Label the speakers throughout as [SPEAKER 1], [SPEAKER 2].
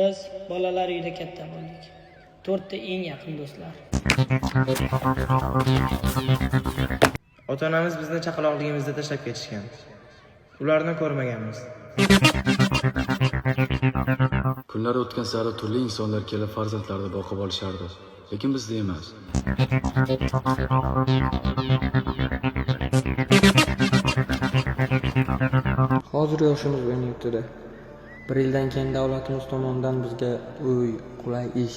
[SPEAKER 1] Biz bolalar uyida katta bo'ldik. To'rtta eng yaqin do'stlar.
[SPEAKER 2] Ota-onamiz bizni chaqaloqligimizda tashlab ketishgan. Ularni ko'rmaganmiz.
[SPEAKER 3] Kunlar o'tgan sari turli insonlar kelib farzandlarini boqib olishardi. Lekin bizda emas.
[SPEAKER 4] Hozir yoshimiz 17da. Bir yildan keyin davlatimiz tomonidan bizga uy, qulay ish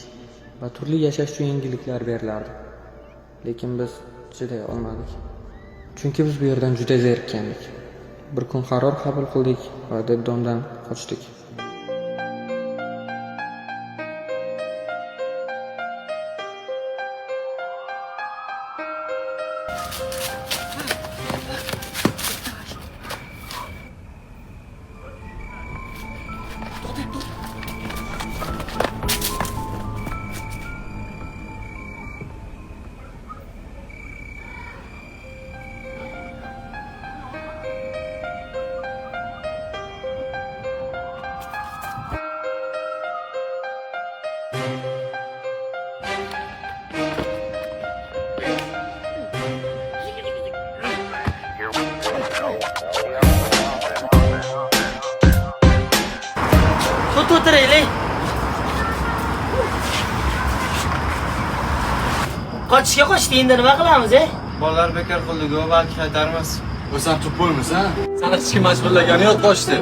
[SPEAKER 4] va turli yashash uchun yengilliklar berilardi. Lekin biz chiday olmadik. Chunki biz bu yerdan juda zerikkandik. Bir kun qaror qabul qildik va detdomdan qochdik.
[SPEAKER 1] Tut o'tiraylik. Qochishga qochdi, endi nima qilamiz, e?
[SPEAKER 2] Bolalar bekor qildi-ku, balki qaytarmiz.
[SPEAKER 3] O'san tupboymisan? Seni hech kim majburlagani yo'q qochdi.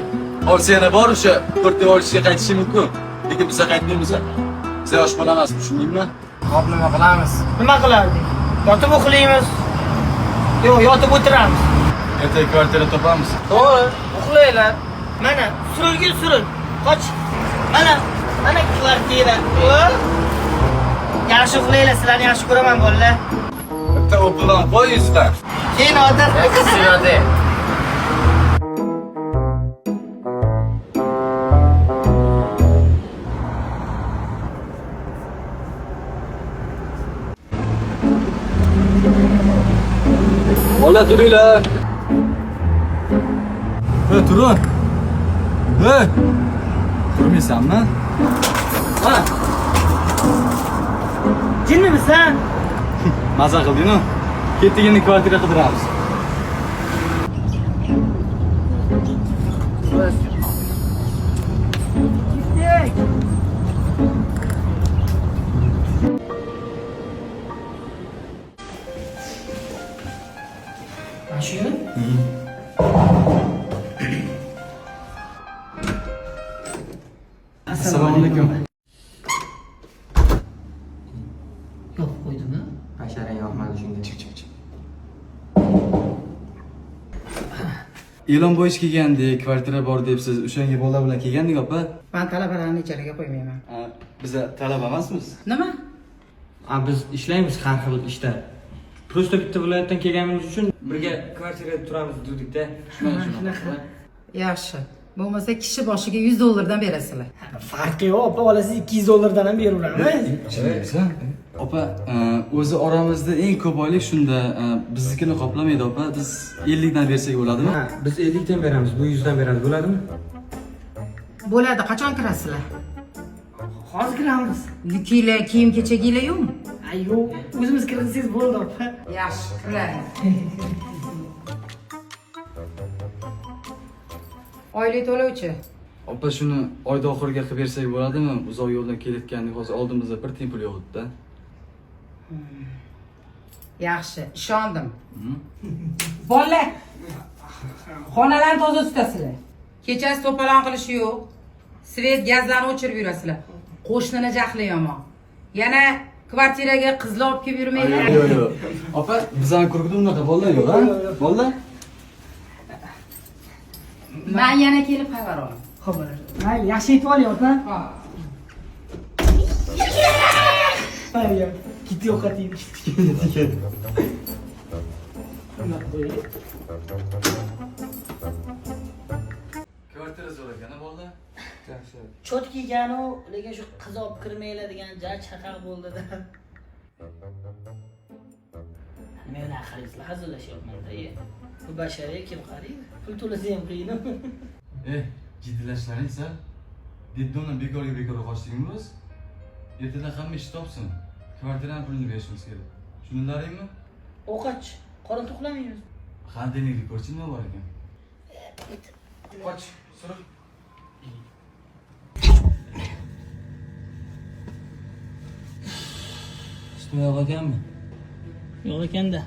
[SPEAKER 3] Olsa yana bor o'sha to'rt devor ichiga qaytishi mumkin. Lekin biz qaytmaymiz. Biz yosh bola emasmiz, tushundingmi?
[SPEAKER 2] Hop, nima qilamiz?
[SPEAKER 1] Nima qilardik? Yotib uxlaymiz. Yo'q, yotib o'tiramiz.
[SPEAKER 3] Ertaga kvartira topamiz.
[SPEAKER 1] To'g'ri, uxlanglar. Mana, surilgin suril. Qoch. Mana, mana kvartira. Yaxshi uxlanglar, sizlarni yaxshi ko'raman bolalar.
[SPEAKER 3] Bitta o'pilan qo'y yuzidan.
[SPEAKER 1] Keyin odat.
[SPEAKER 2] Sevadi.
[SPEAKER 3] Bola turinglar. Hey, turun. Hey. Turmaysanmi? Ha,
[SPEAKER 1] Jinnimisan?
[SPEAKER 3] maza qilding-ku. Ketdik endi kvartira qidiramiz.
[SPEAKER 1] Ketdik. Mana shu yermi?
[SPEAKER 3] Assalomu alaykum.
[SPEAKER 1] Yo'q, qo'ydimi?
[SPEAKER 4] Basharang yoqmadi shunga.
[SPEAKER 3] Chiq, chiq, chiq. E'lon bo'yicha kelgandik, kvartira bor debsiz. O'shanga bolalar bilan kelgandik, opa.
[SPEAKER 5] Man talabalarni ijaraga qo'ymayman.
[SPEAKER 3] Biza talaba emasmiz.
[SPEAKER 5] Nima?
[SPEAKER 4] A biz ishlaymiz har xil ishda. Просто bitta viloyatdan kelganimiz uchun birga kvartirada turamiz dedik-da.
[SPEAKER 3] Shunaqa.
[SPEAKER 5] Yaxshi. Bo'lmasa kishi boshiga 100 dollardan berasizlar.
[SPEAKER 1] Farqi yo'q, opa, olasiz 200 dollardan ham beraveramiz.
[SPEAKER 3] Tushundingizmi? Opa, o'zi oramizda eng ko'p oylik shunda, biznikini qoplamaydi opa. Biz 50 dan bersak bo'ladimi?
[SPEAKER 4] Ha, biz 50 dan beramiz, bu 100 dan beramiz, bo'ladimi?
[SPEAKER 5] Bo'ladi, qachon kirasizlar?
[SPEAKER 1] Hozir kiramiz.
[SPEAKER 5] Yukinglar, kiyim-kechaginglar yo'qmi?
[SPEAKER 1] Ay yo'q, o'zimiz kirgizsangiz bo'ldi, opa.
[SPEAKER 5] Yaxshi, kirlaring. Oylik to'lovchi.
[SPEAKER 3] Opa, shuni oyda oxiriga qilib bersak bo'ladimi? Uzoq yo'ldan kelayotgandik, hozir oldimizda bir tiyin pul yo'q edi-da.
[SPEAKER 5] Yaxshi, ishondim. Bolalar, xonalarni toza tutasizlar. Kechasi to'polon qilish yo'q. Svet, gazlarni o'chirib yurasizlar. Qo'shnini jahli yomon. Yana kvartiraga qizlar olib kelib yurmanglar.
[SPEAKER 3] Yo'q, yo'q. Opa, bizani kurkida unaqa bolalar yo'q, ha? Bolalar?
[SPEAKER 5] Man yana kelib xabar olaman.
[SPEAKER 1] Xo'p, bo'ladi. Mayli, yaxshi yetib oling, opa.
[SPEAKER 5] Ha.
[SPEAKER 1] Mayli, ketdi yo'qotaylik. Nima qo'yaylik?
[SPEAKER 3] Kvartira zo'r ekan, bolalar.
[SPEAKER 4] Yaxshi.
[SPEAKER 1] Cho't kiyganu, lekin shu qiz olib kirmanglar degan ja chaqaq bo'ldi-da. Nima bilan qaraysizlar? Hazillashyapman-da. Bu bashariga kim qaraydi? Pul to'lasa ham qiyin.
[SPEAKER 3] Eh, jiddiylashlaring sal. Детдом dan bekorga bekorga qochdikmi biz? Ertadan hamma ish topsin. Kvartirani pulini berishimiz kerak. Tushundilaringmi?
[SPEAKER 1] Ovqat, qorin to'qlamaymiz.
[SPEAKER 3] Холодильник da ko'rchi nima bor ekan. Qoch, surib.
[SPEAKER 1] Sutmi yo'q ekanmi? Yo'q ekanda.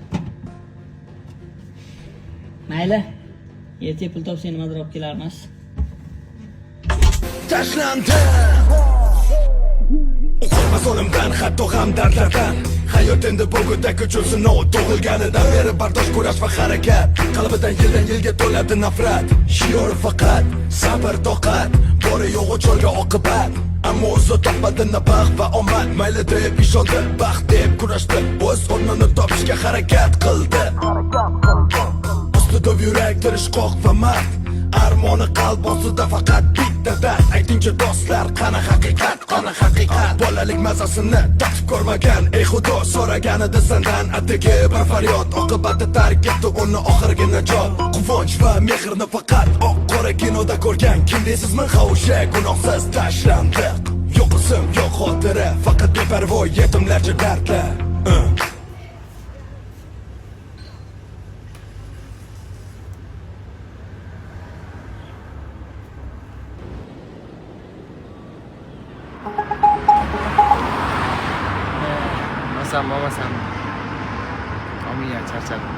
[SPEAKER 1] Mayli. Ertaga pul topsang nimadir olib kelarmiz.
[SPEAKER 6] Tashlandi. Qo'rqmas o'limdan, hatto g'am dardlardan. Hayot endi bugunda kuchli sinov. Tug'ilganidan beri bardosh, kurash va harakat. Qalbidan yildan yilga to'ladi nafrat. Shior faqat sabr, toqat. Bori yo'g'i cho'lga oqibat. Ammo o'zi topmadi na baxt va omad. Mayli deb ishondi, baxt deb kurashdi. O'z o'rnini topishga harakat qildi. Ustida yurak tirishqoq va mard. Armoni qalb ostida faqat bitta dard. Aytingchi do'stlar, qani haqiqat, qani haqiqat? Bolalik mazasini tatib ko'rmagan. Ey Xudo, so'raganida sendan atigi bir faryod. Oqibati tark etdi uni oxirgi najot. Quvonch va mehrni faqat oq qora kinoda ko'rgan. Kim deysizmi? Ha, o'sha gunohsiz tashlandiq. Yo'q ism, yo'q xotira, faqat beparvo yetimlarcha dardlar.
[SPEAKER 2] Masam, bo'lmasam. Omiya, charchadim.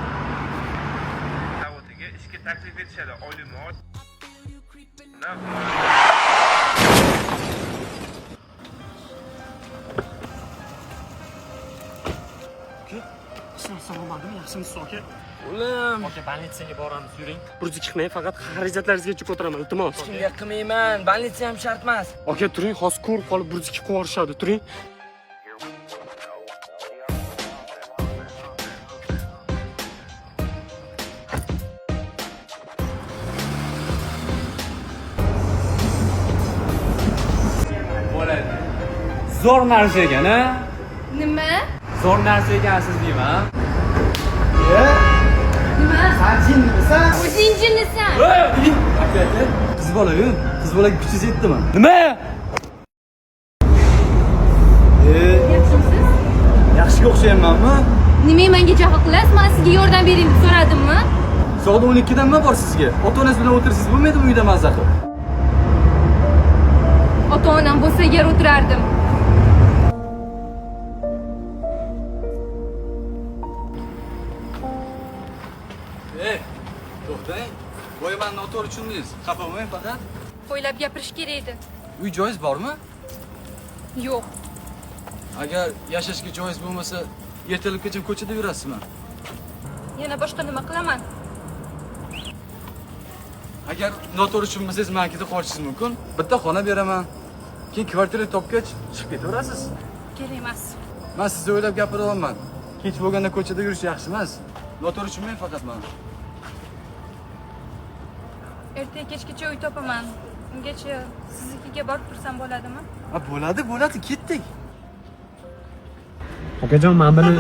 [SPEAKER 7] Zavodiga ishga taklif etishadi. Oylik maosh
[SPEAKER 8] Hech narsa bo'lmadimi? Yaxshimisiz, aka?
[SPEAKER 1] O'lim.
[SPEAKER 8] Aka, больница ga boramiz, yuring. 102 qilmang, faqat xarajatlaringizgacha ko'taraman, iltimos.
[SPEAKER 1] Hech kimga qilmayman. Больница ham shart emas.
[SPEAKER 8] Aka, turing, hozir ko'rib qolib 102 qilib yuborishadi, turing.
[SPEAKER 3] Bo'ladi. Zo'r narsa ekan, a?
[SPEAKER 9] Nima?
[SPEAKER 3] Zo'r narsa ekansiz deyman.
[SPEAKER 9] Nima?
[SPEAKER 2] San jinnimisan?
[SPEAKER 9] O'zing jinnisan.
[SPEAKER 3] Aka, aka, qiz bola-yu, qiz bolaga kuchingiz yetdimi?
[SPEAKER 8] Nima?
[SPEAKER 9] Yaxshimisiz?
[SPEAKER 3] Yaxshiga o'xshayapmanmi?
[SPEAKER 9] Nima menga jahl qilasiz? Men sizga yordam bering deb so'radimmi?
[SPEAKER 3] Soat 12 dan nima bor sizga? Ota-onangiz bilan o'tirsangiz bo'lmaydimi uyda maza qilib?
[SPEAKER 9] Ota-onam bo'lsa agar o'tirardim.
[SPEAKER 3] Ey, to'xtang. Boya meni noto'g'ri tushundingiz. Xafa bo'lmang faqat.
[SPEAKER 9] O'ylab gapirish kerak edi.
[SPEAKER 3] Uy joyingiz bormi?
[SPEAKER 9] Yo'q.
[SPEAKER 3] Agar yashashga joyingiz bo'lmasa, ertalabgacha ko'chada yurasizmi?
[SPEAKER 9] Yana boshqa nima qilaman?
[SPEAKER 3] Agar noto'g'ri tushunmasangiz, manikida qolishingiz mumkin. Bitta xona beraman. Keyin kvartira topgach chiqib ketaverasiz.
[SPEAKER 9] Kerak emas.
[SPEAKER 3] Men sizni o'ylab gapiryapman. Kech bo'lganda ko'chada yurish yaxshi emas. Noto'g'ri tushunmang faqat meni.
[SPEAKER 9] Ertaga kechgacha uy topaman. Ungacha siznikiga borib tursam bo'ladimi?
[SPEAKER 3] Ha, bo'ladi, bo'ladi, ketdik.
[SPEAKER 8] Okajon, mana buni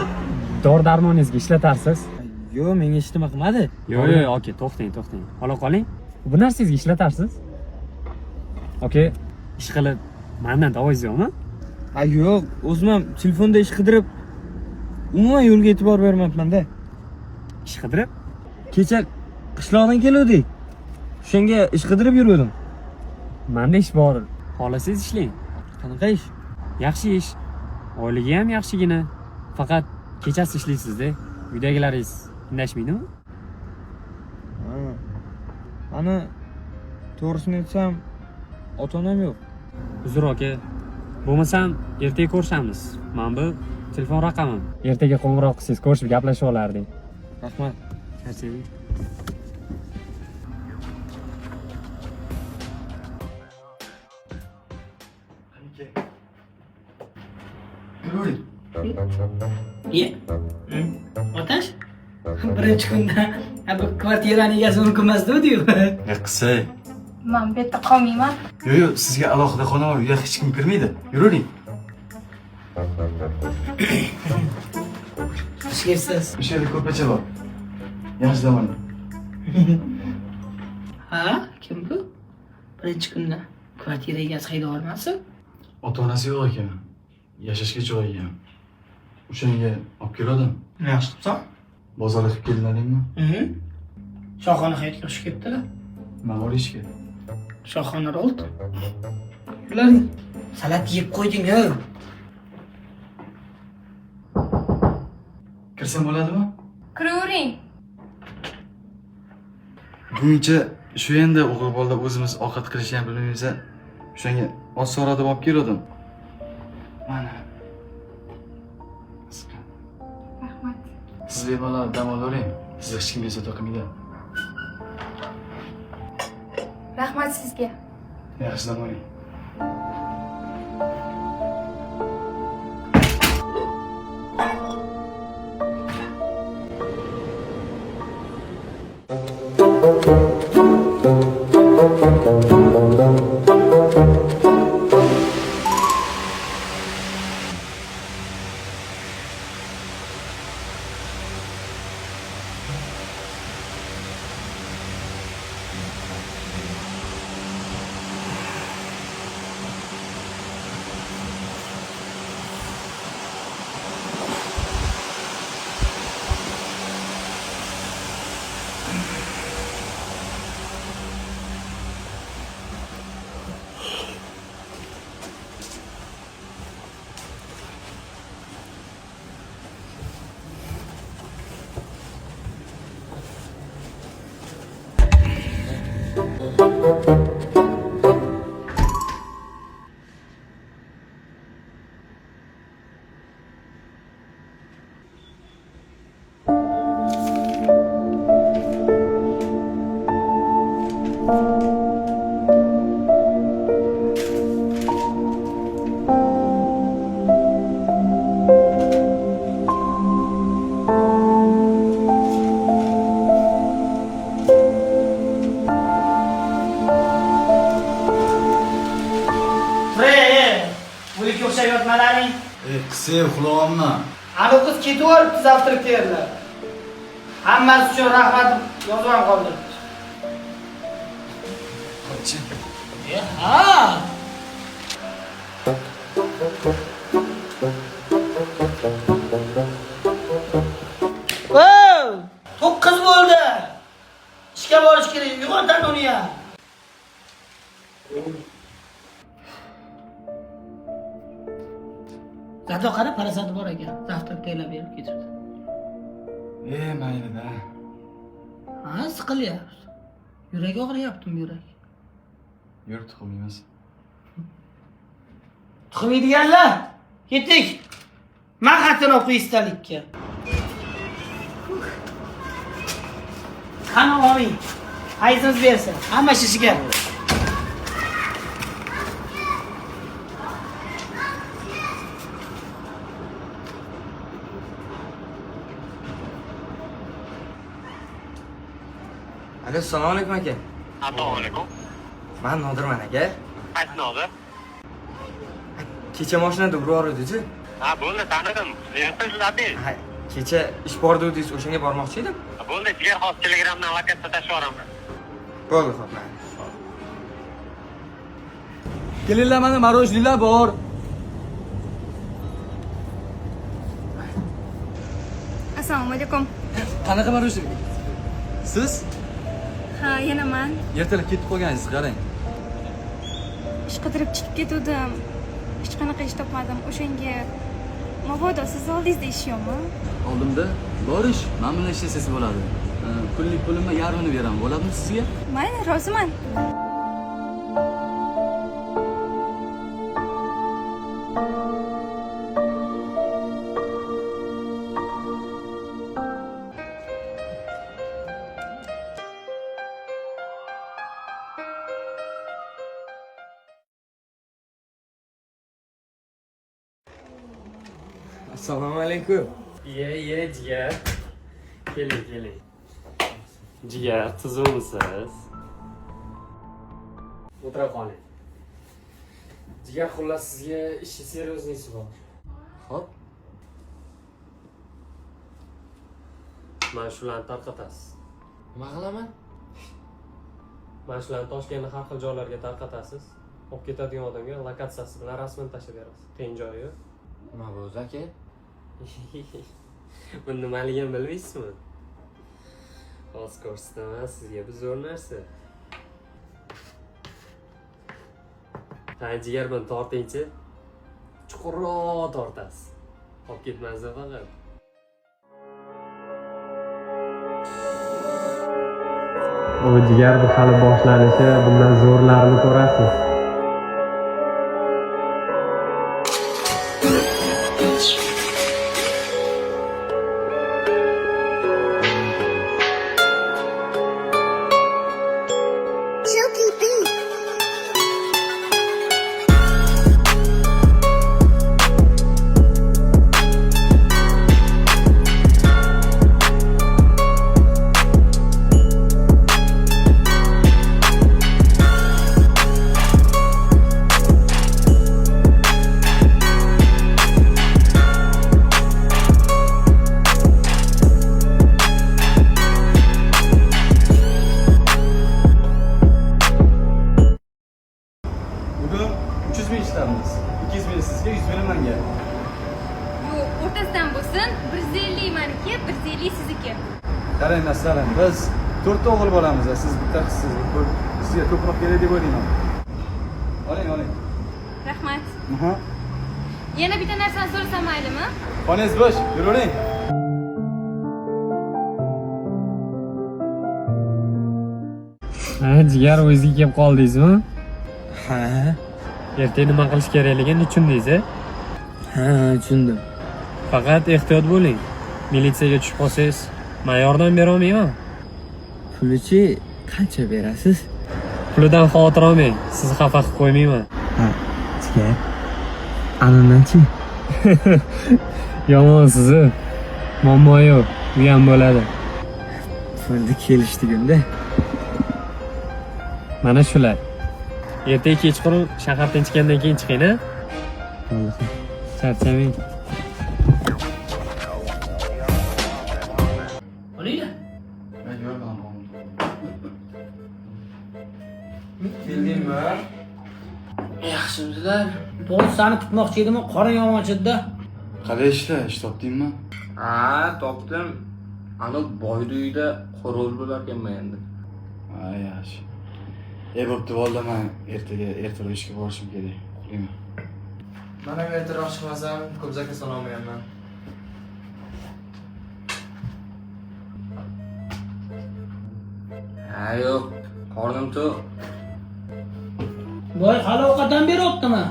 [SPEAKER 8] dori darmoningizga ishlatarsiz.
[SPEAKER 4] Yo'q, menga hech nima qilmadi.
[SPEAKER 8] Yo'q, yo'q, aka, to'xtang, to'xtang. Ola qoling. Bu narsangizga ishlatarsiz. Aka, ish qilib mendan davoyingiz yo'qmi?
[SPEAKER 4] Ha, yo'q, o'zim ham telefonda ish qidirib umuman yo'lga e'tibor bermabman-da.
[SPEAKER 8] Ish qidirib?
[SPEAKER 4] Kecha qishloqdan keluvdik. O'shanga ish qidirib yurgandim.
[SPEAKER 8] Menda ish bor. Xohlasangiz ishlang.
[SPEAKER 4] Qanaqa ish?
[SPEAKER 8] Yaxshi ish. Oyligi ham yaxshigina. Faqat kechasi ishlaysiz-da. Uydagilaringiz indashmaydimi?
[SPEAKER 4] Ha. Ana to'g'risini aytsam, ota-onam yo'q.
[SPEAKER 8] Uzr aka. Bo'lmasam ertaga ko'rishamiz. Mana bu telefon raqamim. Ertaga qo'ng'iroq qilsangiz ko'rishib gaplashib olardik.
[SPEAKER 4] Rahmat.
[SPEAKER 8] Charchamang.
[SPEAKER 3] Yuravering.
[SPEAKER 1] Ye. Otash? Birinchi kunda ha, bu kvartirani egasi mumkin emas-ku.
[SPEAKER 3] Ne qilsay?
[SPEAKER 9] Men bu yerda qolmayman.
[SPEAKER 3] Yo'q, yo'q, sizga alohida xona bor, u yoqqa hech kim kirmaydi. Yuravering.
[SPEAKER 1] Xush kelibsiz.
[SPEAKER 3] O'sha yerda ko'rpacha bor. Yaxshi dam oling.
[SPEAKER 1] Ha, kim bu? Birinchi kunda Kvartira egasi haydab yubormasin.
[SPEAKER 3] Ota-onasi yo'q ekan. Yashashga joyi ham. O'shanga olib keldim.
[SPEAKER 1] Yaxshi qilibsan.
[SPEAKER 3] Bozorga qilib keldilaringmi?
[SPEAKER 1] Shohona hayotga xush kelibdilar.
[SPEAKER 3] Nima bor ishga?
[SPEAKER 1] Shohona rolt. Ularning salat yeb qo'yding, ey.
[SPEAKER 3] Kirsam bo'ladimi?
[SPEAKER 9] Kiravering.
[SPEAKER 3] Buguncha shu endi o'g'il bola o'zimiz ovqat qilishni ham bilmaymiz. O'shanga oz so'rab olib keldim. Mana.
[SPEAKER 9] Rahmat.
[SPEAKER 3] Siz bemalol dam olavering. Sizni hech kim bezovta qilmaydi.
[SPEAKER 9] Rahmat sizga.
[SPEAKER 3] Yaxshi dam oling.
[SPEAKER 1] O'likka o'xshab yotmalaring.
[SPEAKER 3] Qisib uxlayapman.
[SPEAKER 1] Ana qiz ketib olibdi завтрак tayyorlab. Hammasi uchun rahmat yozib ham qoldiribdi.
[SPEAKER 3] Qancha?
[SPEAKER 1] Ha. Ov, 9 bo'ldi. Ishga borish kerak, uyg'ontan uni ham. Zato qara parasati bor ekan. Завтрак tayyorlab berib ketibdi.
[SPEAKER 3] Mayli-da.
[SPEAKER 1] Ha, siqilyapti. Yuragi og'riyaptimi, yurak?
[SPEAKER 3] Yur, tuxum yeymiz.
[SPEAKER 1] Tuxum yeydiganlar, ketdik. Man xatini o'qi istalikka. Qani oling. Fayzimiz bersin. Hamma shishiga.
[SPEAKER 2] Alo, assalomu alaykum aka.
[SPEAKER 7] Assalomu alaykum.
[SPEAKER 2] Men Nodirman aka.
[SPEAKER 7] Qaysi Nodir?
[SPEAKER 2] Kecha mashinada urib yubordi-chi.
[SPEAKER 7] Ha, bo'ldi, tanidim. Sizlar.
[SPEAKER 2] Ha, kecha ish bor dedingiz, o'shanga bormoqchi edim.
[SPEAKER 7] Bo'ldi, jigar, hozir Telegramdan lokatsiya tashlab yuboraman.
[SPEAKER 2] Bo'ldi, xo'p, mayli.
[SPEAKER 3] Kelinglar, mana marojnilar bor.
[SPEAKER 9] Assalomu alaykum.
[SPEAKER 3] Qanaqa marojni? Siz?
[SPEAKER 9] Ha, yana man.
[SPEAKER 3] Ertalab ketib qolgansiz, qarang.
[SPEAKER 9] Ish qidirib chiqib ketuvdim. Hech qanaqa ish topmadim. O'shanga mabodo siz oldingizda ish yo'qmi?
[SPEAKER 3] Oldimda bor ish, men bilan ishlasangiz bo'ladi. Kunlik pulimni yarmini beraman, bo'ladimi sizga?
[SPEAKER 9] Mayli, roziman.
[SPEAKER 2] Assalomu alaykum.
[SPEAKER 8] Ye, jigar. Keling, keling. Jigar, tuzukmisiz? O'tira qoling. Jigar, xullas sizga ishi seryozniysi bor.
[SPEAKER 3] Xo'p.
[SPEAKER 8] Mana shularni tarqatasiz.
[SPEAKER 2] Nima qilaman?
[SPEAKER 8] Mana shularni Toshkentning har xil joylariga tarqatasiz. Olib ketadigan odamga lokatsiyasi bilan rasmini tashlab berasiz. Qiyin joyi yo'q.
[SPEAKER 4] Nima bu o'zi, aka?
[SPEAKER 8] Buni nimaligini bilmaysizmi? Hozir ko'rsataman sizga, bu zo'r narsa. Ha, jigar, buni tortingchi. Chuqurroq tortasiz. Olib ketmasa faqat. U jigar, bu hali boshlanishi, bundan zo'rlarini ko'rasiz.
[SPEAKER 3] Bugun 300 ming ishlaymiz. 200 ming sizga, 100 ming menga.
[SPEAKER 9] Yo'q, o'rtasidan bo'lsin. 150 maniki, 150 sizniki.
[SPEAKER 3] Qarang, masalan, biz to'rtta o'g'il bolamiz, siz bitta qizsiz. Sizga ko'proq kerak deb o'ylayman. Oling, oling.
[SPEAKER 9] Rahmat.
[SPEAKER 3] Aha.
[SPEAKER 9] Yana bitta narsani so'rasam maylimi?
[SPEAKER 3] Xonangiz bo'sh, yuravering.
[SPEAKER 8] Ha, jigar, o'zingizga kelib qoldingizmi?
[SPEAKER 2] Ha.
[SPEAKER 8] Ertaga nima qilish kerakligini tushundingiz, a?
[SPEAKER 2] Ha, tushundim.
[SPEAKER 8] Faqat ehtiyot bo'ling. Militsiyaga tushib qolsangiz, men yordam bera olmayman.
[SPEAKER 2] Pulichi qancha berasiz?
[SPEAKER 8] Pulidan xavotir olmang, sizni xafa qilib qo'ymayman.
[SPEAKER 2] Ha, jigar. Ananchi?
[SPEAKER 8] Yomonsiz. Muammo yo'q, u ham bo'ladi.
[SPEAKER 2] Pulni kelishdik unda.
[SPEAKER 8] Mana shular. Ertaga kechqurun shahar tinchigandan keyin chiqing, a?
[SPEAKER 2] Bo'ldi.
[SPEAKER 8] Charchamang.
[SPEAKER 1] Olinglar.
[SPEAKER 3] Yo'q, Keldingmi?
[SPEAKER 1] Yaxshimisizlar? To'g'ri, seni kutmoqchi edim, qorin yomon chiddi.
[SPEAKER 3] Qalay ishlar, ish topdingmi?
[SPEAKER 4] Ha, topdim. Ani boyni uyida qo'rovul bo'larkanman endi.
[SPEAKER 3] Ha, yaxshi. E, bo'pti, bo'ldi, men ertaga ertaroq ishga borishim kerak. Uxlayman.
[SPEAKER 2] Man ham ertaroq chiqmasam, ko'p zakaz ololmayapman.
[SPEAKER 4] Ha, yo'q, qornim to'q.
[SPEAKER 1] Boy hali ovqatdan beryaptimi?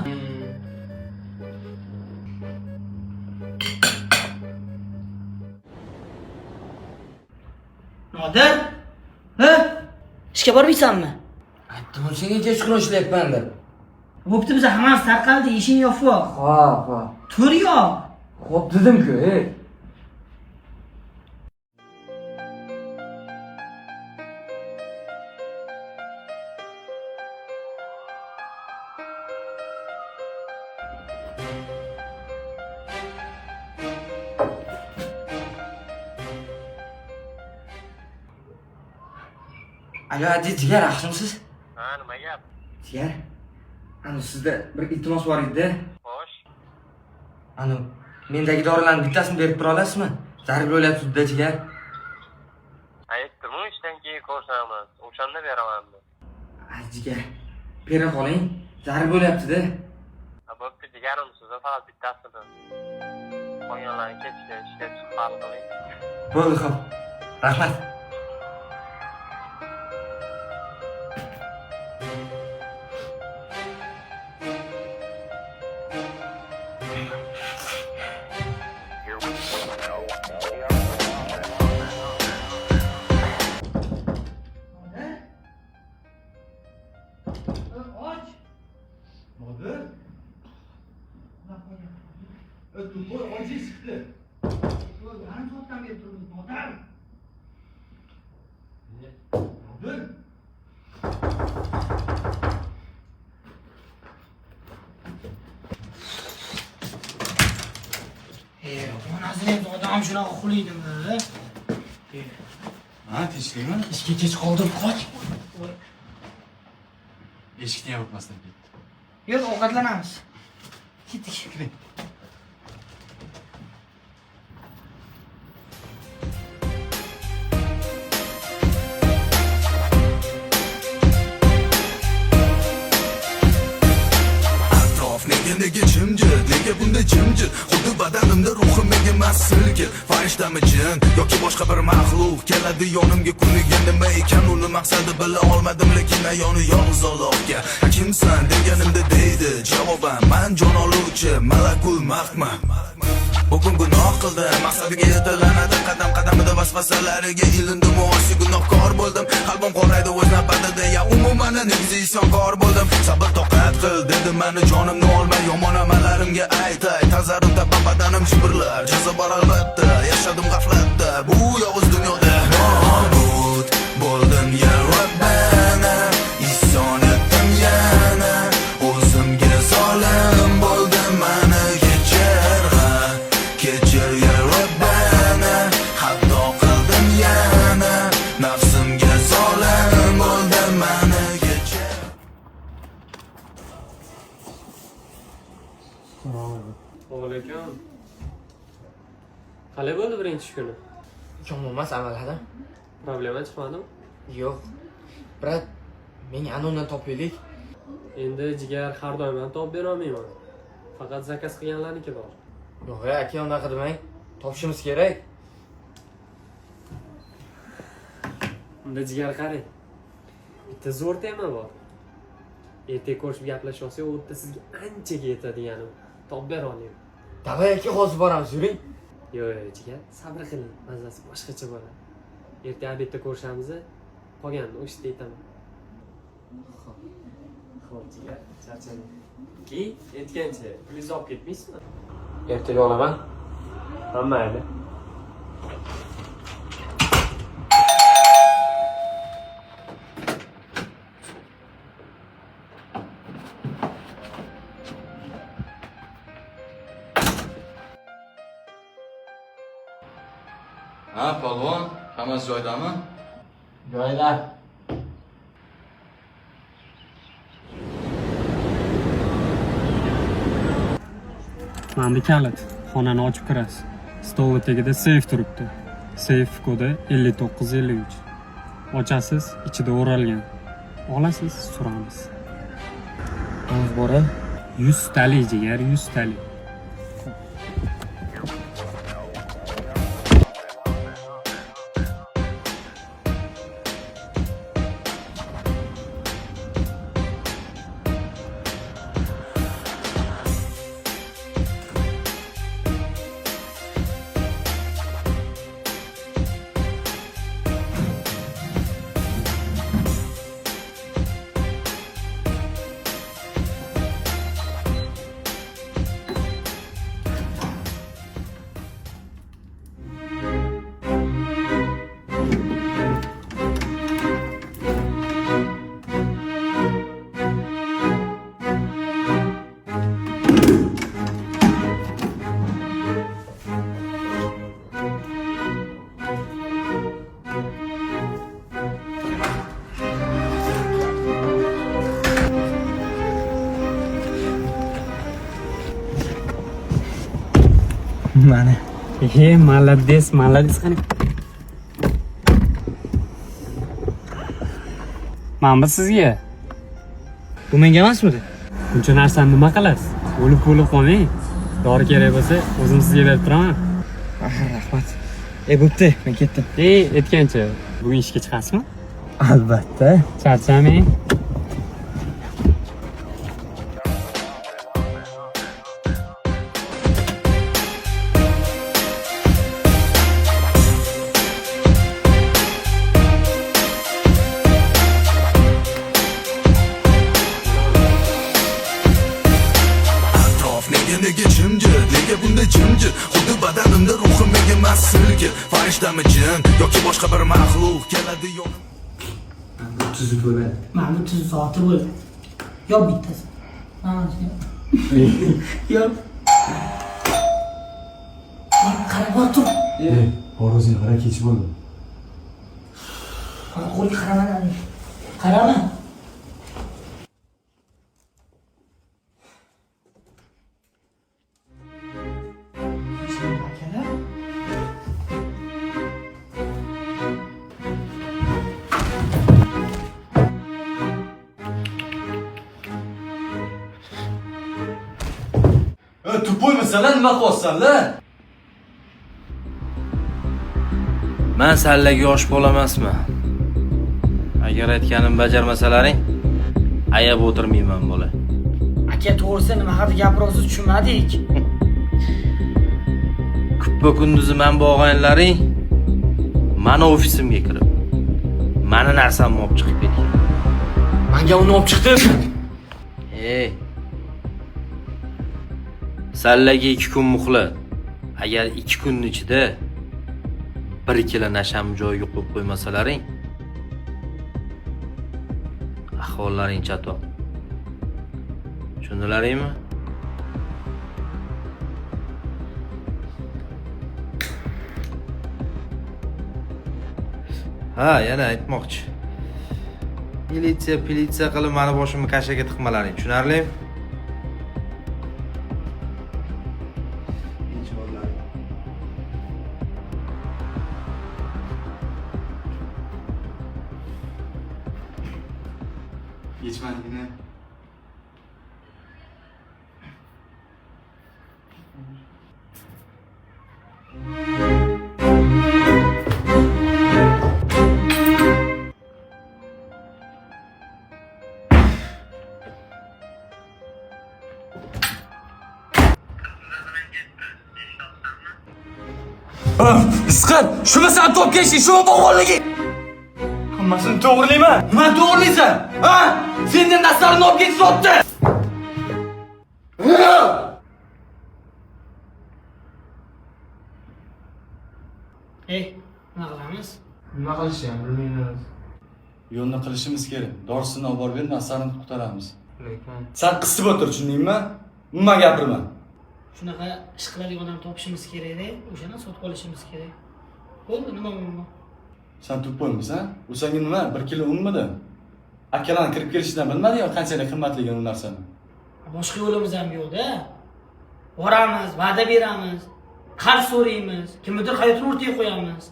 [SPEAKER 1] Nodir?
[SPEAKER 10] Ha? Ishga bormaysanmi?
[SPEAKER 4] Aytdim senga, kechqurun ishlayapman deb.
[SPEAKER 1] Bo'pti, biz hammamiz tarqaldi, ishing yo'q.
[SPEAKER 4] Xo'p, xo'p.
[SPEAKER 1] Tur yo'q.
[SPEAKER 4] Xo'p dedim-ku, ey. Alo, aziz jigar, yaxshimisiz?
[SPEAKER 7] Ha, nima gap?
[SPEAKER 4] Jigar, ana sizda bir iltimos bor edi.
[SPEAKER 7] Xo'sh.
[SPEAKER 4] Ana mendagi dorilarni bittasini berib tura olasizmi? Zarur bo'lyapti-da, jigar.
[SPEAKER 7] Aytdim-u, ishdan keyin ko'rishamiz. O'shanda beraman.
[SPEAKER 4] Aziz jigar, bera qoling. Zarur bo'lyapti-da.
[SPEAKER 7] Ha, bo'pti, jigarim, sizni faqat bittasini. Qolganlarni kechga ishga chiqib hal qiling.
[SPEAKER 4] Bo'ldi, xo'p. Rahmat.
[SPEAKER 1] Och.
[SPEAKER 3] Nodir? To'y ojiz chiqdi.
[SPEAKER 1] Yarim soatdan beri turibmiz, Nodir.
[SPEAKER 3] Nodir?
[SPEAKER 1] E, onasini ham odam shunaqa uxlaydimi?
[SPEAKER 3] Ha, tinchlikmi?
[SPEAKER 1] Ishga kech qoldim, qoch.
[SPEAKER 3] Eshikni yopmasdan ketdi.
[SPEAKER 1] Yur, ovqatlanamiz. Ketdik.
[SPEAKER 3] Kiring.
[SPEAKER 6] Atrof nega, nega jimjit, nega bunday jimjit? Xuddi badanimda ruhim emas silkit. Farishtami, jin yoki boshqa bir maxluq keladi yonimga kuniga, nima ekan uni maqsadi bila olmadim, lekin ayoni yolg'iz Allohga. Kimsan deganimda deydi javoban: man jon oluvchi malakul mavtman. Bugun gunoh qildim, maqsadiga yetalanadi qadam qadamida vasvasalariga ilindim, osiy gunohkor bo'ldim. Qalbim qoraydi o'z navbatida, ya umuman negzi isyonkor bo'ldim. Sabr toqat qil dedi, mani jonimni olma, yomon amallarimga aytay. Tazarrub tapa badanim shivirlar, jazo bor albatta, yashadim g'aflatda bu yovuz dunyoda. Nobud bo'ldim ya Rabbana, isyon etdim yana, o'zimga zolim bo'ldim, mani kechir, ha, kechir ya Rabbana, xato qildim yana, nafsimga zolim bo'ldim, mani kechir.
[SPEAKER 8] Alaykum. Qalay bo'ldi birinchi ish kuni?
[SPEAKER 2] Yomon emas, amalada.
[SPEAKER 8] Problema chiqmadimi?
[SPEAKER 2] Yo'q. Брат, menga anondan topaylik.
[SPEAKER 8] Endi jigar, har doim ham topib bera olmayman. Faqat заказ qilganlarniki bor.
[SPEAKER 2] Yo'q, aka, unaqa demang. Topishimiz kerak.
[SPEAKER 8] Unda jigar qarang. Bitta zo'r tema bor. Ertaga ko'rishib gaplashib olsak, u yerda sizga anchaga yetadiganim. Topib bera olaman.
[SPEAKER 2] Давай aka, hozir boramiz, yuring.
[SPEAKER 8] Yo'q, yo'q, jigar, sabr qiling, mazasi boshqacha bo'ladi. Ertaga обед da ko'rishamiz, qolganini o'sha yerda aytaman. Xo'p, jigar, charchamang. Keyin aytgancha, pulingizni olib ketmaysizmi?
[SPEAKER 2] Ertaga olaman.
[SPEAKER 8] Ha, mayli.
[SPEAKER 3] Ha, polvon, hammasi joyidami?
[SPEAKER 2] Joyida.
[SPEAKER 8] Mana bu kalit. Xonani ochib kirasiz. Stolni tagida seyf turibdi. Seyf kodi 5953. Ochasiz, ichida o'ralgan. Olasiz, suramiz.
[SPEAKER 4] Oz bora.
[SPEAKER 8] 100 talik jigar, 100 talik.
[SPEAKER 4] Mana.
[SPEAKER 8] Ehe, молодец, молодец, qani. Mana bu sizga.
[SPEAKER 2] Bu menga emasmidi?
[SPEAKER 8] Buncha narsani nima qilasiz? O'lib o'lib qolmang. Dori kerak bo'lsa, o'zim sizga berib turaman.
[SPEAKER 2] Rahmat. E, bo'pti, men ketdim.
[SPEAKER 8] Ey, aytgancha, bugun ishga chiqasizmi?
[SPEAKER 2] Albatta.
[SPEAKER 8] Charchamang.
[SPEAKER 6] Atrof nega, nega jimjit, nega bunday jimjit? Xuddi badanimda ruhim emas silkit. Farishtami, jin yoki boshqa bir maxluq keladi yonim.
[SPEAKER 4] Tuzuk bo'ladi.
[SPEAKER 1] Mana bu tuz zoti bo'ladi. Yop bittasi. Mana shuni. Yop. Qara, bor tur.
[SPEAKER 3] Bor, o'zing qara, kech bo'ldi.
[SPEAKER 1] Mana qo'lga qarama. Qarama.
[SPEAKER 3] Тупой misan, nima qilyapsan la?
[SPEAKER 11] Man sallaga yosh bola emasman. Agar aytganimni bajarmasalaring, ayab o'tirmayman bola.
[SPEAKER 1] Aka, to'g'risi nima haqida gapiryapsiz, tushunmadik.
[SPEAKER 11] Kuppa kunduzi man bu og'aynilaring mani ofisimga kirib, mani narsamni olib chiqib ketgan.
[SPEAKER 10] Manga uni olib chiqdi.
[SPEAKER 11] Ey. Sallaga 2 kun muhlat. Agar 2 kunning ichida 1 kilo nashamni joyiga qo'yib qo'ymasalaring, ahvollaring chatoq. Tushundilaringmi? Ha, yana aytmoqchi. Militsiya, militsiya qilib mani boshimni kashaga tiqmalaring, tushunarlimi?
[SPEAKER 3] Yechmadingmi? Isqir, shuni san topgan ishing, shuni bog'onliging.
[SPEAKER 2] Hammasini to'g'rilayman.
[SPEAKER 3] Nima to'g'rilaysan? Ha? Sendan narsalarini olib ketib sotdi.
[SPEAKER 1] Ey, nima qilamiz?
[SPEAKER 2] Nima qilishni ham bilmaymiz.
[SPEAKER 3] Yo'lni qilishimiz kerak. Dorisini olib borib ber, narsani qutqaramiz.
[SPEAKER 4] Lekin
[SPEAKER 3] San qisib o'tir, tushundingmi? Umuman gapirma.
[SPEAKER 1] Shunaqa ish qiladigan odam topishimiz kerak-da, o'shani sotib olishimiz kerak. Bo'ldi, nima muammo?
[SPEAKER 3] San тупой misan? U senga nima, 1 kilo unmidi? Akalarni kirib kelishidan bilmadingmi qanchalik qimmatligini u narsani?
[SPEAKER 1] Boshqa yo'limiz ham yo'q-da. Boramiz, va'da beramiz, qarz so'raymiz, kimnidir hayotini o'rtaga qo'yamiz.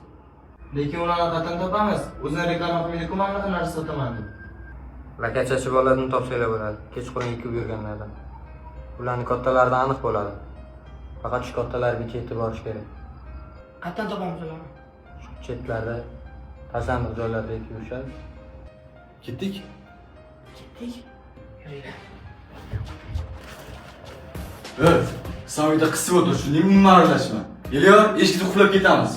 [SPEAKER 2] Lekin ularni qatdan topamiz. O'zini reklama qilmaydi-ku, mana bunaqa narsa sotaman deb.
[SPEAKER 4] Lakachachi bolalarni topsanglar bo'ladi. Kechqurun yetib yurganlardan. Ularni kattalaridan aniq bo'ladi. Faqat shu kattalarga yetib borish kerak.
[SPEAKER 1] Qatdan topamiz ularni?
[SPEAKER 4] Shu chetlarda, tashlandiq joylarda yetib yurishadi.
[SPEAKER 3] Ketdik.
[SPEAKER 1] Ketdik. Yuringlar.
[SPEAKER 3] Evet, sen uyda qisib o'tir, tushundingmi? Umuman aralashma. Geliyor, eshikni qulflab ketamiz.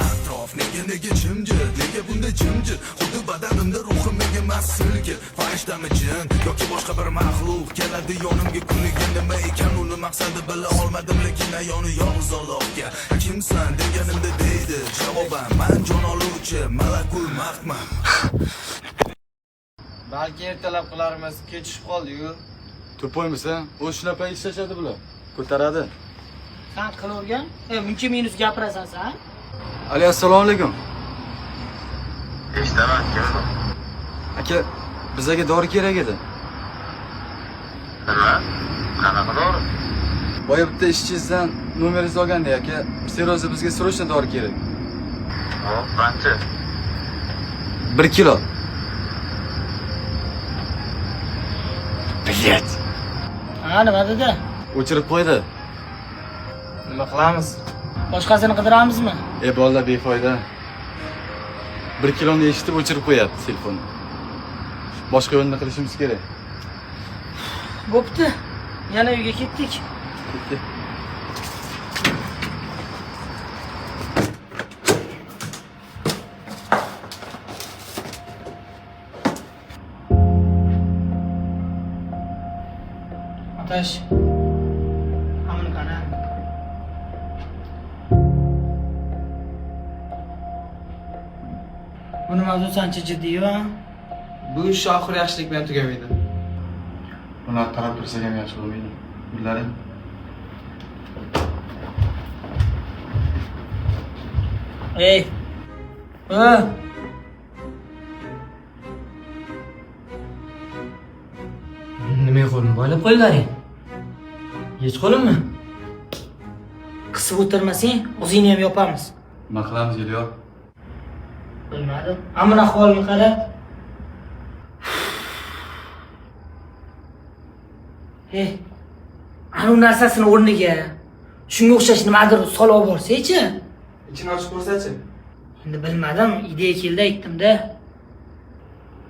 [SPEAKER 6] Atrof nega nega jimjit, nega bunday jimjit? Xuddi badanimda ruhim emas silkir. Farishtami jin yoki boshqa bir maxluq keladi yonimga kuniga, nima ekan uni maqsadi bila olmadim, lekin ayoni yolg'iz Allohga. Kimsan deganimda deydi javoban, man jon oluvchi malakul mavtman.
[SPEAKER 2] Balki ertalab qilarmiz, kechishib qoldi-yu.
[SPEAKER 3] Тупой misan? U shunaqa ishlashadi bular. Ko'taradi.
[SPEAKER 1] San qilavergan, muncha minus gapirasan san.
[SPEAKER 3] Ali, assalomu alaykum.
[SPEAKER 7] Eshitaman, kim bu?
[SPEAKER 3] Aka, bizaga dori kerak edi.
[SPEAKER 7] Nima? Qanaqa dori?
[SPEAKER 3] Boya bitta ishchingizdan nomeringizni olganda aka, seryoz bizga срочно dori kerak.
[SPEAKER 7] Hop, qancha?
[SPEAKER 3] 1 kilo. Блять.
[SPEAKER 1] Ha, nima dedi?
[SPEAKER 3] O'chirib qo'ydi.
[SPEAKER 2] Nima qilamiz?
[SPEAKER 1] Boshqasini qidiramizmi?
[SPEAKER 3] Bolalar befoyda. 1 kiloni eshitib o'chirib qo'yapti telefonni. Boshqa yo'lni qilishimiz kerak.
[SPEAKER 1] Bo'pti. Yana uyga ketdik.
[SPEAKER 3] Ketdik.
[SPEAKER 1] Otash. Amini qara. Buni mavzusi ancha jiddiy-ku, ha?
[SPEAKER 2] Bu ish oxiri yaxshilik bilan tugamaydi.
[SPEAKER 3] Ular qarab tursak ham yaxshi bo'lmaydi. Bilaring.
[SPEAKER 1] Ey. Ö. Nima qo'limni boylab qo'ydilaring? Yech qo'limmi? Qisib Qisib o'tirmasang, o'zingni ham yopamiz.
[SPEAKER 3] Nima qilamiz, Elyor?
[SPEAKER 1] Bilmadim. Ammo ahvolini qara. Ey, anu narsasini o'rniga shunga o'xshash nimadir solib olib borsak-chi?
[SPEAKER 2] Ichini ochib ko'rsachi.
[SPEAKER 1] Endi bilmadim, ideya keldi aytdim-da.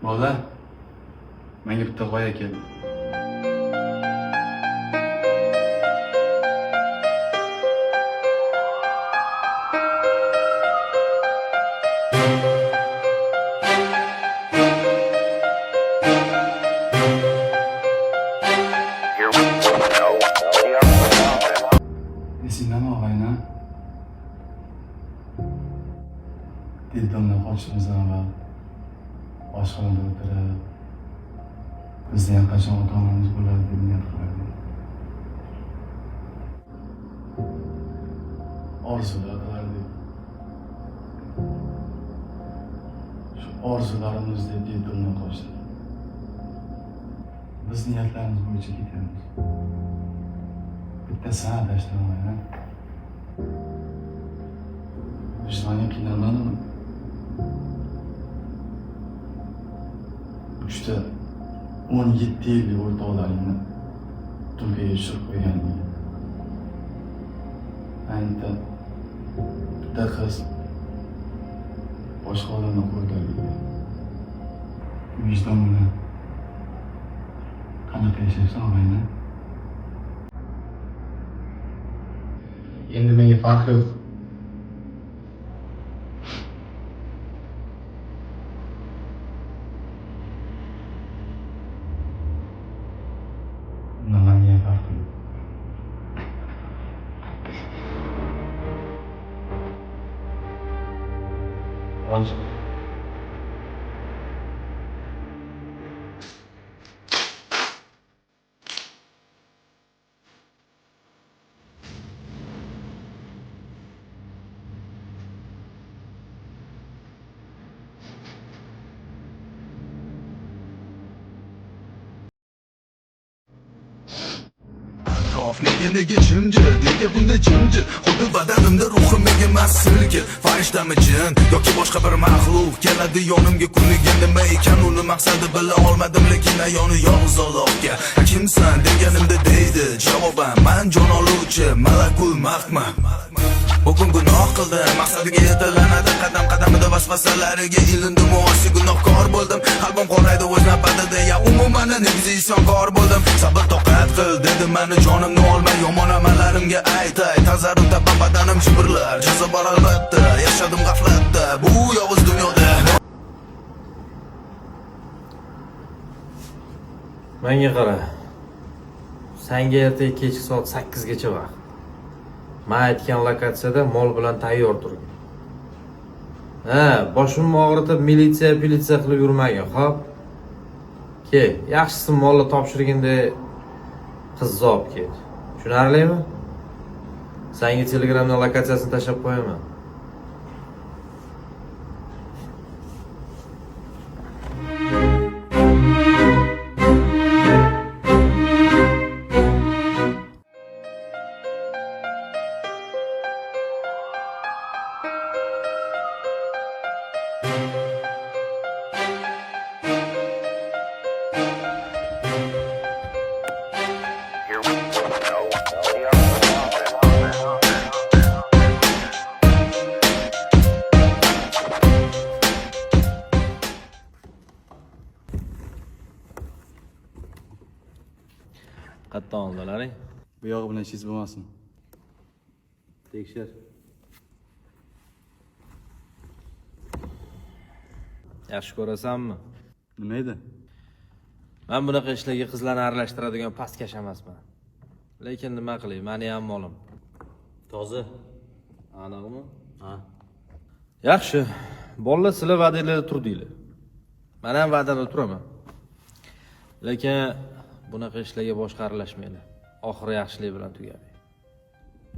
[SPEAKER 3] Bolalar, menga bitta g'oya keldi. Esingdami og'ayni? Deldomdan qochishimizdan avval oshxonada o'tirib, bizni ham qachon ota-onamiz bo'ladi deb niyat qilardik. Orzular qilardik. Shu orzularimiz deb deldomdan qochdik. Biz niyatlarimiz bo'yicha ketamiz. Bitta san adashdim og'ayni. Vijdoning qiynalmadimi? Uchta 17 yillik o'rtoqlaringni dumkaga tushirib qo'yganingga. Ayni bitta qiz boshqa odamni qo'lida. Vijdon bilan qanaqa yashaysan og'ayni?
[SPEAKER 2] Endi menga farqi yo'q.
[SPEAKER 3] Menga farqi yo'q.
[SPEAKER 6] Nega nega jimjit, nega bunday jimjit? Xuddi badanimda ruhim emas silkit. Farishtami jin yoki boshqa bir maxluq keladi yonimga kuniga, nima ekan uni maqsadi bila olmadim, lekin ayoni yolg'iz Allohga. Kimsan deganimda deydi javoban, man jon oluvchi malakul mavtman. Bugun gunoh qildim, maqsadiga yetalanadi, qadam qadamida vasvasalariga ilindim, osiy gunohkor bo'ldim. Qalbim qoraydi o'z navbatida, ya umuman negzi isyonkor bo'ldim. Sabr toqat qil dedi, meni jonimni olma, yomon amallarimga aytay. Tazarru tapa badanim shivirlar, jazo bor albatta, yashadim g'aflatda bu yovuz dunyoda.
[SPEAKER 11] Menga qara. Senga ertaga kechki soat 8 gacha vaqt. Men aytgan lokatsiyada mol bilan tayyor turgin. Ha, boshimni og'ritib militsiya, politsiya qilib yurmagin, xo'p? Ke, yaxshisi molni topshirganda qizni olib ket. Tushunarlimi? Senga Telegramdan lokatsiyasini tashlab qo'yaman. Qattan oldilaring.
[SPEAKER 3] Bu yog'i bilan ishingiz bo'lmasin.
[SPEAKER 11] Tekshir. Yaxshi ko'rasanmi?
[SPEAKER 3] Nima edi?
[SPEAKER 11] Men bunaqa ishlarga qizlarni aralashtiradigan pastkash emasman. Lekin nima qilay, meni ham molim.
[SPEAKER 10] Toza.
[SPEAKER 11] Aniqmi?
[SPEAKER 10] Ha.
[SPEAKER 11] Yaxshi. Bolalar, sizlar va'danglarda turdinglar. Men ham va'damda turaman. Lekin bunaqa ishlarga boshqa aralashmanglar. Oxiri yaxshilik bilan tugamaydi.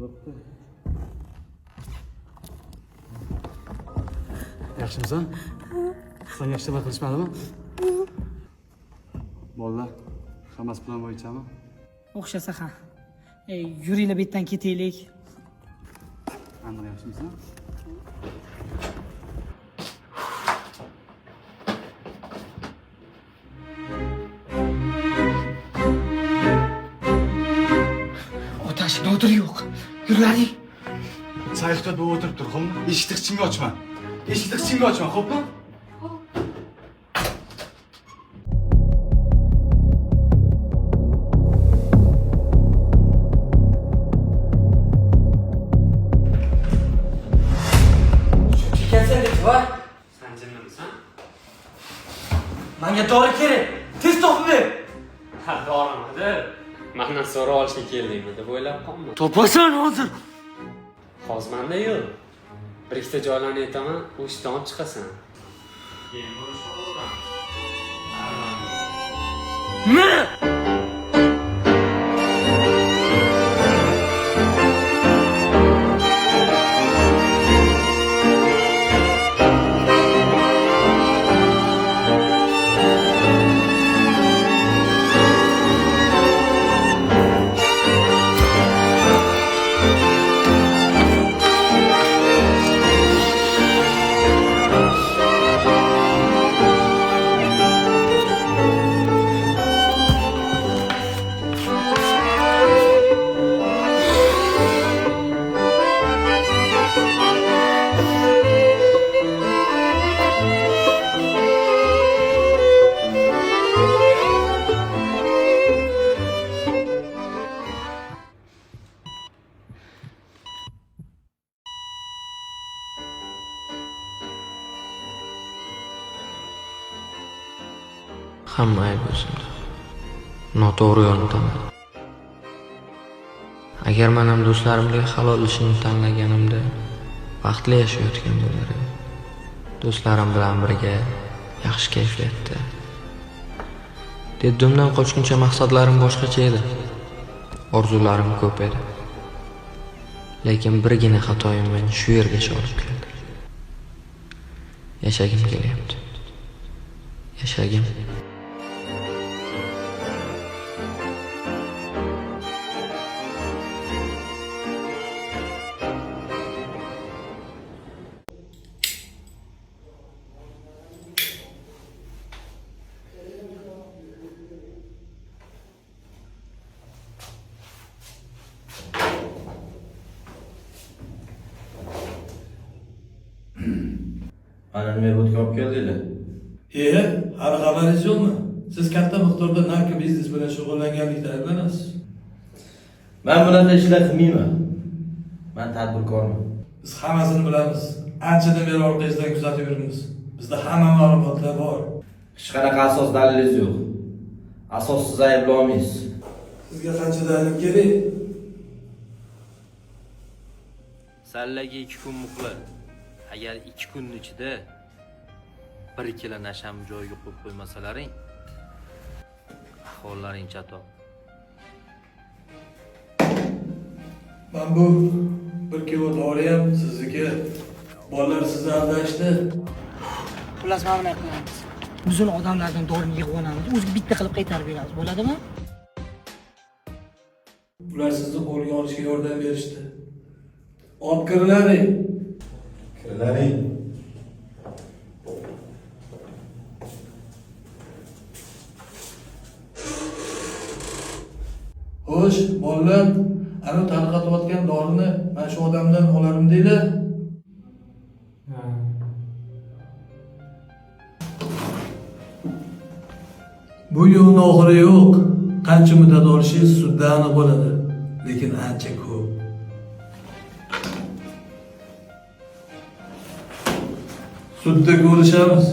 [SPEAKER 11] Bo'pti.
[SPEAKER 3] Yaxshimisan? Senga hech nima qilishmadimi? Bolalar, hammasi plan bo'yichami?
[SPEAKER 1] O'xshasa ha. Yuringlar, bu yerdan ketaylik.
[SPEAKER 8] Qanaqa, yaxshimisan?
[SPEAKER 1] Otash, Nodir yo'q. Yurlaring.
[SPEAKER 3] Sayfiddin bo'lib o'tirib tur, xo'pmi? Eshikni hech kimga ochma. Eshikni hech kimga ochma, xo'pmi?
[SPEAKER 1] Kelsan deb va.
[SPEAKER 8] San jinnimisan?
[SPEAKER 1] Menga dori kerak. Tez topib ber.
[SPEAKER 8] Ha, dorimidi? Mandan so'rab olishga keldingmi deb o'ylab qolma.
[SPEAKER 1] Topasan hozir.
[SPEAKER 8] Hozir manda yo'q. Bir ikkita joylarni aytaman, o'shdan olib chiqasan. Keyin urushib o'tiramiz.
[SPEAKER 1] Nima?
[SPEAKER 4] Hamma ayb o'zimda. Noto'g'ri yo'lni tanladim. Agar men ham do'stlarimga halol ishini tanlaganimda baxtli yashayotgan bo'lar edim. Do'stlarim bilan birga yaxshi kayfiyatda. Deddumdan qochguncha maqsadlarim boshqacha edi. Orzularim ko'p edi. Lekin birgina xatoyim meni shu yergacha olib keldi. Yashagim kelyapti. Yashagim.
[SPEAKER 11] Mana nima bo'tga olib keldinglar?
[SPEAKER 12] Hali xabaringiz yo'qmi? Siz katta miqdorda narko biznes bilan shug'ullanganlikda ayblanasiz.
[SPEAKER 11] Men bunaqa ishlar qilmayman. Men tadbirkorman.
[SPEAKER 12] Biz hammasini bilamiz. Anchadan beri orqangizdan kuzatib yuribmiz. Bizda hamma ma'lumotlar bor.
[SPEAKER 11] Hech qanaqa asos dalilingiz yo'q. Asossiz ayblolmaysiz.
[SPEAKER 12] Sizga qancha dalil kerak?
[SPEAKER 11] Sallaga 2 kun muhlat. Agar 2 kunning ichida 1 kilo nashamni joyiga qo'yib qo'ymasalaring, ahvollaring chatoq.
[SPEAKER 12] Men bu 1 kilo dori ham sizniki. Bolalar sizni aldashdi.
[SPEAKER 1] Xullas, mana bunday qilamiz. Biz uni odamlardan dorini yig'ib olamiz, o'ziga bitta qilib qaytarib beramiz, bo'ladimi?
[SPEAKER 12] Ular sizni qo'lga olishga yordam berishdi. Olib kirilaring.
[SPEAKER 3] Kirilaring.
[SPEAKER 12] Xo'sh, bolalar, ana tarqatayotgan dorini mana shu odamdan olarim deylar. Bu yo'lning oxiri yo'q. Qancha muddat olishingiz sudda aniq bo'ladi, lekin ancha ko'p. Sudda ko'rishamiz.